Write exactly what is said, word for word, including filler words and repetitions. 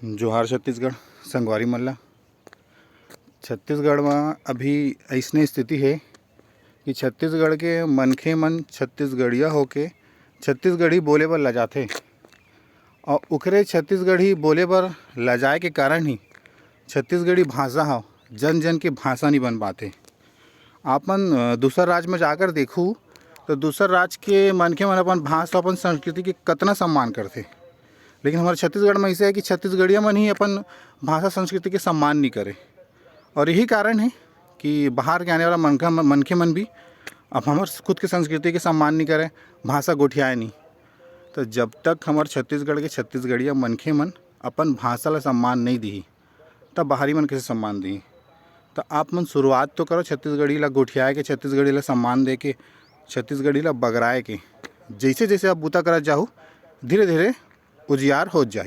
जोहार छत्तीसगढ़ संगवारी मन ला। छत्तीसगढ़ म अभी अइसने स्थिति हे कि छत्तीसगढ़ के मनखे मन छत्तीसगढ़िया होके छत्तीसगढ़ी बोले बर लजाथे। अउ ओकरे छत्तीसगढ़ी बोले बर लजाए के कारण ही छत्तीसगढ़ी भाषा ह जन जन के भाषा नहीं बन पाते। आपन अ, दूसर राज्य में जाकर देखू तो दूसर राज्य के मनखे मन अपन भाषा, अपन संस्कृति के कतना सम्मान करथे, लेकिन हमारे छत्तीसगढ़ में ऐसे है कि छत्तीसगढ़िया मन ही अपन भाषा संस्कृति के सम्मान नहीं करे। और यही कारण है कि बाहर के आने वाला मनखा मनखे मन भी अब हमारे खुद के संस्कृति के सम्मान नहीं करे, भाषा गोठियाए नहीं। तो जब तक हमारे छत्तीसगढ़ के छत्तीसगढ़िया मनखे मन अपन भाषा ला सम्मान नहीं दी, तब बाहरी मन कैसे सम्मान दी? तो आप मन शुरुआत तो करो छत्तीसगढ़ी ला गोठियाए के, छत्तीसगढ़ी ला सम्मान दे के, छत्तीसगढ़ी ला बगराए के। जैसे जैसे आप बूता करत जाहू, धीरे धीरे उजियार होत जाही।